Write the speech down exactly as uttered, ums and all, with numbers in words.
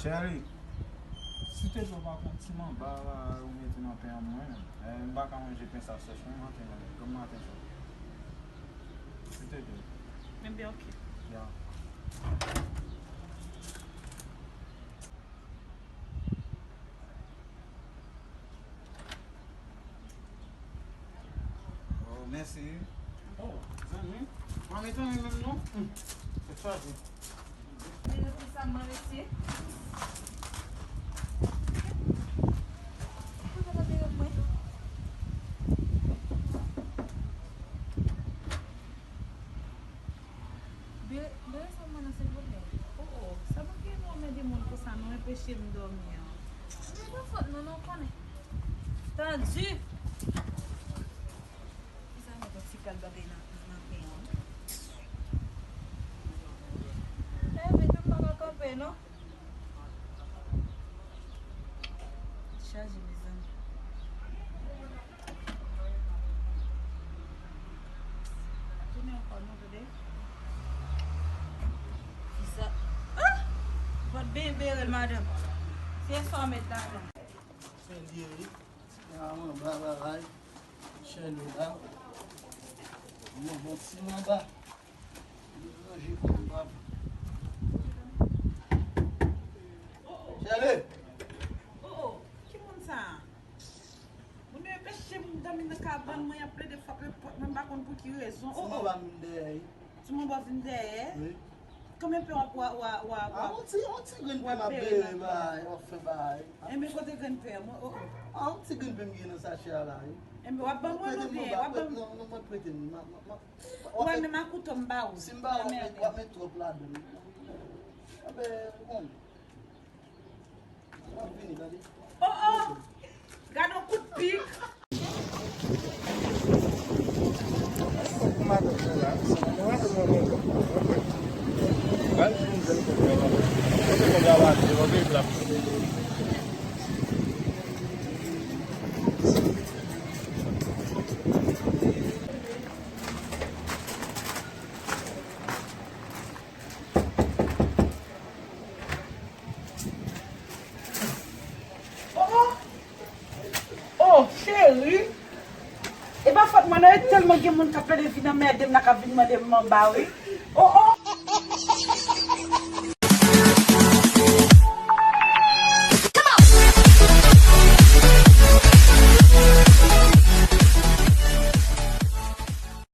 Cheri, si te di w pa konn ti manba la ou mete nan pen an mwen, eh, m pa ka manje pen sa sèch mwen maten, mwen, granm maten sa. Si te di w. Ebyen, ok. Ya. Oh, mèsi. Oh, zanmi. Mwen mete mwen menm non. Hmm. Se chaje. Mwen rete sa mwen rete. Mwen pa ka dere mwen. Bere, bere sa mwen nan silvouplè. Oh, oh, sa pa gen nou anmède moun konsa non, enpeche m dòmi an. Men pa fòt nou non, konnen. Tandi. Kisa met yon ti kal bagay nan, nan pen an? Eh, men tou m pa ka kanpe non. Chaje mezanmi. Tounen ankò non, tande. Kisa? Ah! Pot byen bere l madanm. Se sa w met ladan. Sen li ye wi. A manba bagay. Chèlou la. Mwen bon ti manba. Li manje konn bab. Chèlou. Oh, oh, ki moun sa a? Moun yo enpeche m dòmi nan kabann mwen, y ap plede frape pòt mwen, m pa konn pou ki rezon. Oh, oh. Ti manba m dèyè wi. Ti manba vin dèyè? Wi. Konbyen pen w ap, w ap, w ap, w ap, w ap, ah, yon ti, yon ti grenn pen m ap bere bagay, m ap fè bagay. Enben, kote grenn pen an? Mwen, oh, oh. Ah, yon ti grenn pen m gen nan sachè a la, wi. Enben, w ap ban mwen l oubyen w ap ban m? Non, non, mwen prete m. M a, m a, m a, w ap met, menm ak kouto m ba ou. Si m ba ou, w ap met, w ap met twòp ladan l. Enben, bon. M ap vini, tande. Oh, oh! Gad yon kout pik! Oh, oh! Oh, cheri! E pa fòt mwen non, e tèlman gen moun k ap plede vin anmède m la, k ap vin mande m manba, wi.